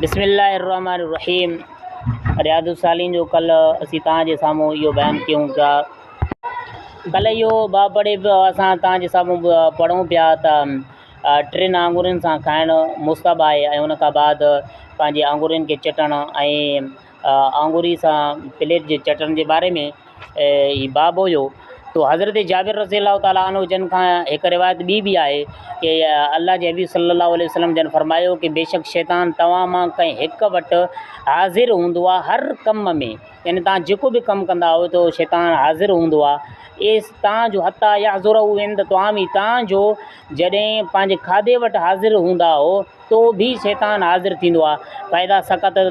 بسم الله الرحمن الرحيم. رياض الصالحين جو ڪلهه اسين توهان جي سامهون اهو بيان ڪيون پيا. ڪلهه اهو باب پڙهي پيو اسان توهان جي سامهون پڙهون پيا ته ٽن آڱرين سان کائڻ مستحب آهي ۽ ان کان بعد پنهنجي آڱرين کي چٽڻ ۽ آڱري سان پليٽ جي چٽڻ جي باري ۾ هي باب هيو. تو حضرت جابر رضي الله تعالٰي عنه جن کان هڪ روايت ٻي به آهي ڪي الله جي حبيب صلي الله عليه وسلم جن فرمايو ڪي بيشڪ شيطان توهان مان ڪنهن هڪ وٽ حاضر هوندو آهي هر ڪم ۾، يعني توهان جيڪو به ڪم ڪندا آهيو ته شيطان حاضر هوندو آهي، ايس تان جو حتيٰ يحضره عند طعامه، تان جو جڏهن پنهنجي کاڌي وٽ حاضر هوندا هو تو به شيطان حاضر ٿيندو آهي. فاذا سقط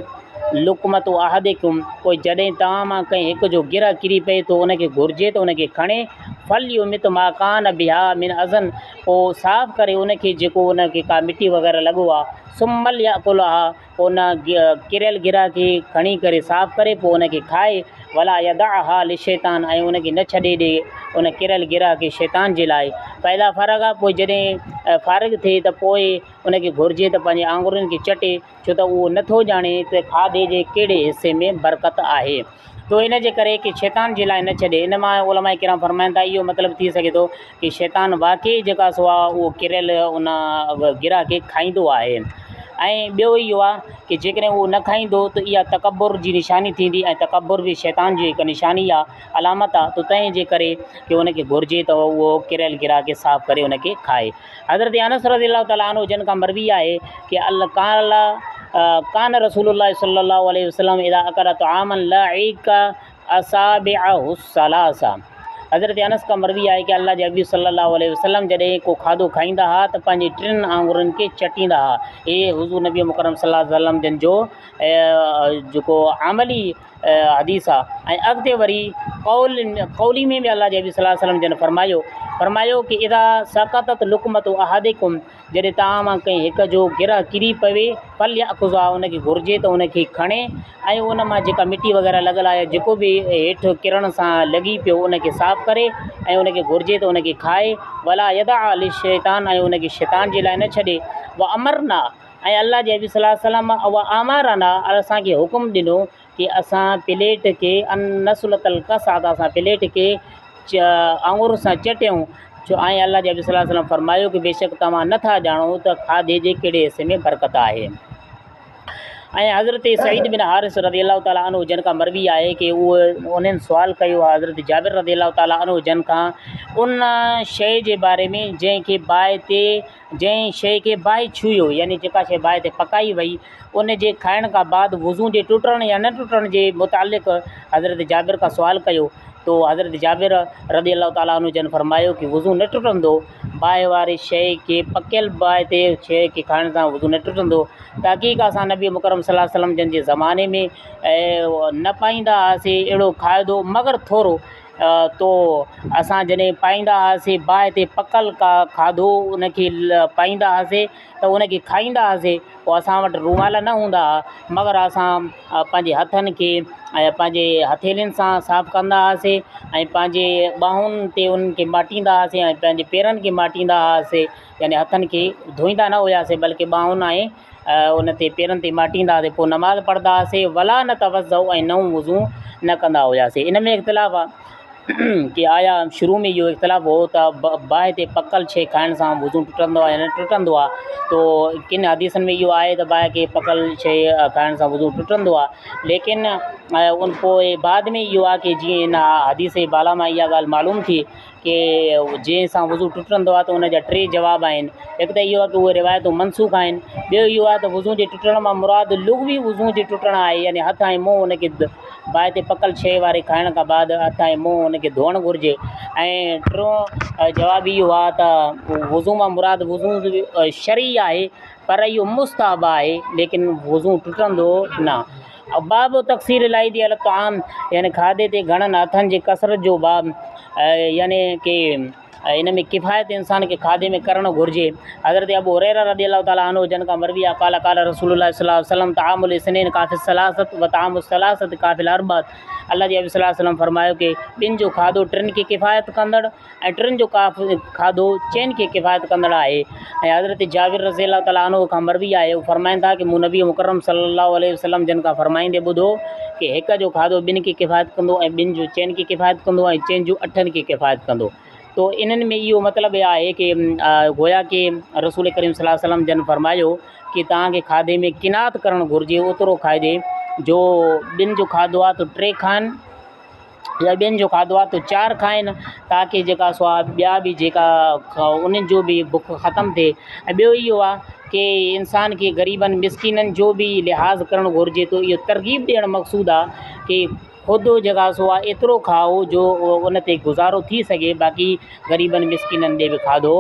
لقمة احدڪم، پوء جڏهن توهان مان ڪنهن هڪ جو گرهه ڪري پئي ته ان کي گهرجي ته ان کي کڻي، فليمط ما ڪان بها من اذًا، پوء صاف ڪري ان کي جيڪو ان کي ڪا مٽي وغيره لڳو آهي، ثم ليأڪلها، پوء ان ڪريل گرهه کي کڻي ڪري صاف ڪري پوء ان کي کائي، ولا يدعها للشيطان، ۽ ان کي نه ڇڏي ڏي ان ڪريل گرهه کي شيطان جي لاء، فاذا فرغ، پوء جڏهن فارغ ٿئي ته پوء ان کي گهرجي ته پنهنجي آڱرين کي چٽي، ڇو ته اهو نه ٿو ڄاڻي ته کاڌي جي ڪهڙي حصي ۾ برڪت آهي. تو ان جي ڪري ڪي شيطان جي لاء نه ڇڏي. ان مان علماء ڪرام فرمائن ٿا اهو مطلب ٿي سگهي ٿو ڪي شيطان واقعي جيڪا سو آهي اهو ڪريل ان گرهه کي کائيندو آهي ۽ ٻيو اهو آهي ڪي جيڪڏهن اهو نه کائيندو ته اها تڪبر جي نشاني ٿيندي ۽ تڪبر به شيطان جي هڪ نشاني آهي، علامت آهي، تو تنهن جي ڪري ڪي ان کي گهرجي ته اهو ڪريل گرهه کي صاف ڪري ان کي کائي. حضرت انس رضي الله تعالٰي عنه جن کان مروي آهي ڪي قال ڪان رسول الله صلي الله عليه وسلم اذا اڪل طعاما لعق اصابعه الثلاثه. حضرت انس کان مروي آهي ڪي الله جي حبيب صلي الله عليه وسلم جڏهن ڪو کاڌو کائيندا ها ته پنهنجي ٽن آڱرين کي چٽيندا ها. هي حضور نبي مڪرم صلي الله عليه وسلم جن جو جيڪو عملي حديث آ. ۽ اڳتي وري قول قولي ۾ به الله جي حبيب صلي الله عليه وسلم جن فرمايو ڪي اذا سقطت لقمة احدڪم، جڏهن توهان مان ڪنهن هڪ جو گرهه ڪري پوي، فليأخذها، ان کي گهرجي ته ان کي کڻي ۽ ان مان جيڪا مٽي وغيره لڳل آهي جيڪو به هيٺ ڪرڻ سان لڳي پيو ان کي صاف ڪري ۽ ان کي گهرجي ته ان کي کائي، ولا يدع للشيطان، ۽ ان کي شيطان جي لاء نه ڇڏي. وامرنا، ۽ الله جي حبيب صلي الله عليه وسلم وامرنا، اسان کي حڪم ڏنو ڪي اسان پليٽ کي ان نسلت القصعة، اسان پليٽ کي آڱر سان چٽيون، ڇو ۽ الله جي حبيب صلي الله عليه وسلم فرمايو ڪي بيشڪ توهان نه ٿا ڄاڻو ته کاڌي جي ڪهڙي حصي ۾ برڪت آهي. ۽ حضرت سعيد بن حارث رضي الله تعالٰي عنه جن کان مروي آهي ڪي اهي انهن سوال ڪيو حضرت جابر رضي الله تعالٰي عنه جن کان ان شيء جي باري ۾ جنهن کي باهه تي جنهن شيء کي باهه ڇهيو يعني جيڪا شيء باهه تي پڪائي وئي ان جي کائڻ کان بعد وضو جي ٽٽڻ يا نه ٽٽڻ جي متعلق حضرت جابر کان سوال ڪيو تو حضرت جابر رضي الله تعالٰي عنه جن فرمايو ڪي وضو نه ٽٽندو، باهه واري شيء کي پڪيل باهه تي شيء کي کائڻ سان وضو نه ٽٽندو. تحقيق اسان نبي مڪرم صلي الله عليه وسلم جن جي زماني ۾ نه پائيندا هئاسين اهڙو کاڌو مگر ٿورو، تو اسان جڏهن پائيندا هئاسين باهه تي پڪل ڪا کاڌو ان کي پائيندا هئاسين ته ان کي کائيندا هئاسين پوء اسان وٽ رومال نه هوندا هئا مگر اسان پنهنجي هٿن کي ۽ پنهنجي هٿيلين سان صاف ڪندا هئاسين ۽ پنهنجي ٻانهن تي انهن کي ماٽيندا هئاسين ۽ پنهنجي پيرن کي ماٽيندا هئاسين يعني هٿن کي ڌوئيندا نه هئاسين بلڪه ٻانهن ۽ ان تي پيرن تي ماٽيندا هئاسين پوء نماز پڙهندا هئاسين ولا نتوضؤ ۽ نئون وضو نه ڪندا هياسين. ان ۾ اختلاف آ ڪي آيا شروع ۾ اهو اختلاف هو ته باهه تي پڪل شيء کائڻ سان وضو ٽٽندو آ يا نه ٽٽندو آ تو ڪن حديثن ۾ اهو آهي ته باهه کي پڪل شيء کائڻ سان وضو ٽٽندو آ ليڪن ان پوء بعد ۾ اهو آ ڪي جيئن ان حديث بالا مان اها ڳالهه معلوم ٿي ڪي جنهن سان وضو ٽٽندو آهي ته ان جا ٽي جواب آهن. هڪ ته اهو آهي ته اهي روايتون منسوخ آهن. ٻيو اهو آهي ته وضو جي ٽٽڻ مان مراد لغوي وضو جي ٽٽڻ آهي يعني هٿ ۽ منهن ان کي باهه تي پڪل شيء واري کائڻ کان بعد هٿ ۽ منهن ان کي ڌوئڻ گهرجي. ۽ ٽيون جواب اهو آهي ته وضو مان مراد وضو شرعي آهي پر اهو مستحب آهي ليڪن وضو ٽٽندو نه. باب تڪثير الايدي علي الطعام يعني کاڌي تي گهڻن هٿن جي ڪثرت جو باب يعني ڪي. ان ۾ ڪفايت انسان کي کاڌي ۾ ڪرڻ گهرجي. حضرت ابو هريره رضي الله تعالٰي عنه جن کان مروي آهي قال قال رسول الله صلي الله عليه وسلم طعام الاثنين ڪافي الثلاثة وطعام الثلاثة ڪافي الاربعة الله جي حبيب صلي الله عليه وسلم فرمايو ڪي ٻن جو کاڌو ٽن کي ڪفايت ڪندڙ ۽ ٽن جو کاڌو چئن کي ڪفايت ڪندڙ آهي ۽ حضرت جابر رضي الله تعالٰي عنه کان مروي آهي هو فرمائن ٿا ڪي مون نبي مڪرم صلي الله عليه وسلم جن کان فرمائيندي ٻڌو ڪي هڪ جو کاڌو ٻن کي ڪفايت ڪندو ۽ ٻن جو چئن کي ڪفايت ڪندو ۽ چئن جو اٺن کي ڪفايت ڪندو تو انهن ۾ اهو مطلب آهي ڪي گويا ڪي رسول ڪريم صلي الله عليه وسلم جن فرمايو ڪي توهان کي کاڌي ۾ قناعت ڪرڻ گهرجي اوترو کائجي جو ٻن جو کاڌو آهي ته ٽي کائن يا ٻن جو کاڌو آهي ته چار کائن تاڪه جيڪا سو آهي ٻيا به جيڪا انهن جو به بک ختم ٿئي ۽ ٻيو اهو آهي ڪي انسان کي غريبن مسڪينن جو به لحاظ ڪرڻ گهرجي ٿو اهو ترغيب ڏيڻ مقصود آهي ڪي خود جيڪا سو آهي ايترو کائو جو ان تي گذارو ٿي سگهي باقي غريبن مسڪينن ڏي به کاڌو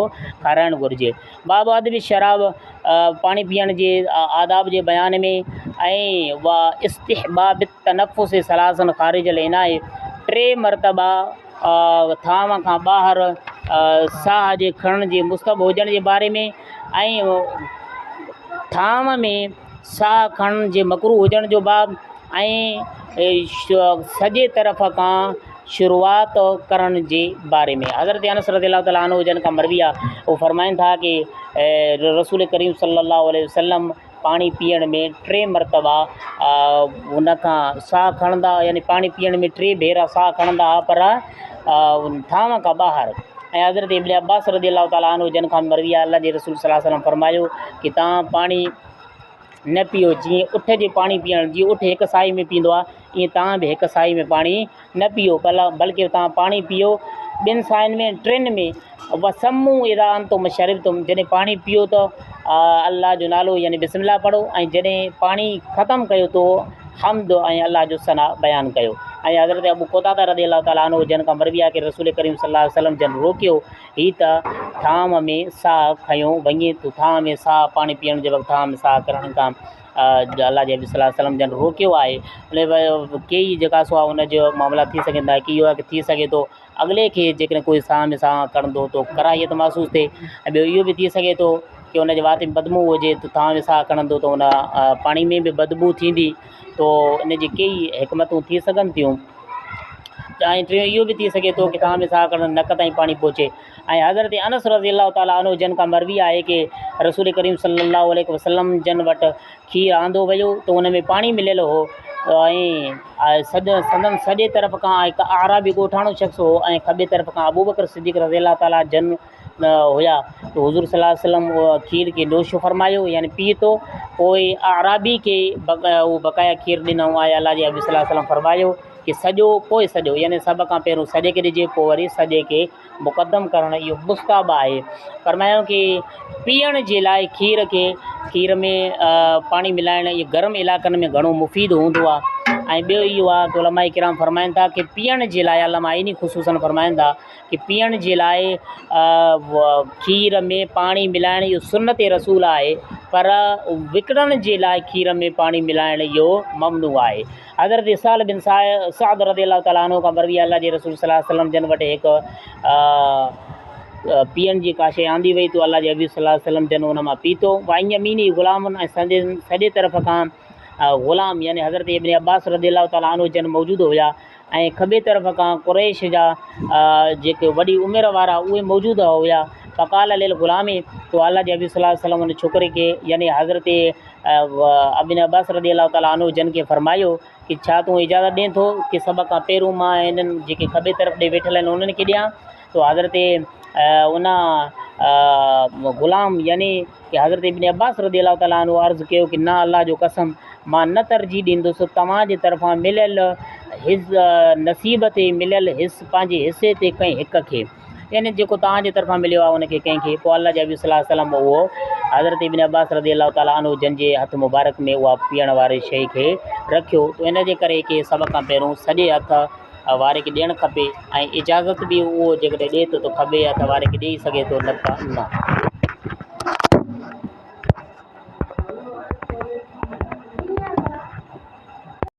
کارائڻ گهرجي. باب ادب الشراب پاڻي پيئڻ جي آداب جي بيان ۾ ۽ و استحباب التنفس ثلاثا خارج الاناء ٽي مرتبا ٿانو کان ٻاهر ساهه جي کڻڻ جي مستحب هجڻ جي باري ۾ ۽ ٿانو ۾ ساهه کڻڻ جي مڪروه هجڻ جو باب ۽ سڄي طرف کان شروعات ڪرڻ جي باري ۾ حضرت انس رضي الله تعالٰي عنه جن کان مروي آهي هو فرمائن ٿا ڪي رسول ڪريم صلي الله عليه وسلم پاڻي پيئڻ ۾ ٽي مرتبا ان کان ساهه کڻندا يعني پاڻي پيئڻ ۾ ٽي ڀيرا ساهه کڻندا هئا پر ٿانو کان ٻاهر ۽ حضرت ابن عباس رضي الله تعالٰي عنه جن کان مروي آهي الله جي رسول صلي الله عليه وسلم فرمايو ڪي تان پاڻي نه پيئو، جيئن اٺ جي پاڻي پيئڻ، جيئن اٺ هڪ ساهي ۾ پيئندو آهي، ائين توهان به هڪ ساهي ۾ پاڻي نه پيئو، بلڪه توهان پاڻي پيئو ٻن ساهين ۾ ٽن ۾، وسموا اذا انتم شربتم، جڏهن پاڻي پيئو ته الله جو نالو يعني بسم الله پڙهو ۽ جڏهن پاڻي ختم ڪيو ته حمد ۽ الله جو ثنا بيان ڪيو. ۽ حضرت ابو قتاده رضي الله تعالٰي عنه جن کان مروي آهي ڪه رسول ڪريم صلي الله عليه وسلم جن روڪيو هي ته ٿانو ۾ ساهه کنيو وڃي ٿو، ٿانو ۾ ساهه پاڻي پيئڻ جي وقت ٿانو ۾ ساهه ڪرڻ کان الله جي حبيب صلي الله عليه وسلم جن روڪيو آهي. ڪيئي جيڪا سو آهي ان جو معاملا ٿي سگهن ٿا هڪ اهو آهي ڪه ٿي سگهي ٿو اڳلي کي جيڪڏهن ڪوئي ساهه ۾ ساهه کڻندو ته ڪراهيت محسوس ٿئي ۽ ٻيو اهو به ٿي سگهي ٿو ڪه ان جي وات ۾ بدبو هجي ته ٿانو ۾ ساهه کڻندو ته ان پاڻي ۾ به بدبو ٿيندي تو ان جي ڪيئي حڪمتون ٿي سگهن ٿيون. ۽ ٽيون اهو به ٿي سگهي ٿو ڪه ٿانو ۾ ساهه کڻڻ نڪ تائين پاڻي پهچي ۽ حضرت انس رضي الله تعالٰي عنه جن کان مروي آهي ڪه رسول ڪريم صلي الله عليه وسلم جن وٽ کير آندو ويو ته ان ۾ پاڻي مليل هو ۽ سندن سڄي طرف کان هڪ اعرابي ڳوٺاڻو شخص هو ۽ کٻي طرف کان ابوبڪر صديق رضي الله تعالٰي جن هيا ته حضور صلي الله عليه وسلم کير کي نوش فرمايو يعني پيتو پوء اعرابي کي اهو بقايا کير ڏنائون آيا الله جي حبيب صلي الله عليه وسلم فرمايو ڪه سڄو پوء سڄو يعني سڀ کان پهريون سڄي کي ڏجي پوء وري سڄي کي مقدم ڪرڻ اهو مستحب آهي فرمايو ڪه پيئڻ جي لاء کير کي کير ۾ پاڻي ملائڻ اهو گرم علائقن ۾ گهڻو مفيد هوندو آهي ۽ ٻيو اهو آهي ته علماء ڪرام فرمائن ٿا ڪه پيئڻ جي لاء علامه عيني خصوصا فرمائن ٿا ڪه پيئڻ جي لاء کير ۾ پاڻي ملائڻ اهو سنت رسول آهي پر وڪڻڻ جي لاء کير ۾ پاڻي ملائڻ اهو ممنوع آهي. حضرت سهل بن سعد رضي الله تعالٰي عنه کان مروي آهي الله جي رسول صلي الله عليه وسلم جن وٽ هڪ پيئڻ جي ڪا شيء آندي وئي ته الله جي حبيب صلي الله عليه وسلم جن ان مان پيتو. وعن يمينه غلام ۽ سڄي طرف کان غلام يعني حضرت ابن عباس رضي الله تعالٰي عنه جن موجود هيا ۽ کٻي طرف کان قريش جا جيڪي وڏي عمر وارا اهي موجود هيا. فقال للغلام تو الله جي حبيب صلي الله عليه وسلم ان ڇوڪري کي يعني حضرت ابن عباس رضي الله تعالٰي عنه جن کي فرمايو ڪي ڇا تون اجازت ڏين ٿو ڪي سڀ کان پهريون مان هنن جيڪي کٻي طرف ڏي ويٺل آهن انهن کي ڏيان تو حضرت ان غلام يعني ڪي حضرت ابن عباس رضي الله تعالٰي عنه عرض ڪيو ڪي نه الله جو قسم مان نه ترجيح ڏيندس توهان جي طرفان مليل his نصيب تي مليل حص پنهنجي حصي تي ڪنهن هڪ کي يعني جيڪو توهان جي طرفان مليو آهي ان کي ڪنهن کي پوء الله جي حبيب صلي الله عليه وسلم اهو حضرت ابن عباس رضي الله تعالٰي عنه جن جي هٿ مبارڪ ۾ اها پيئڻ واري شيء کي رکيو ته ان جي ڪري ڪي سڀ کان پهريون سڄي هٿ واري کي ڏيڻ کپي ۽ اجازت به اهو جيڪڏهن ڏئي ٿو ته کٻي هٿ واري کي ڏئي سگهي ٿو نه ته نه.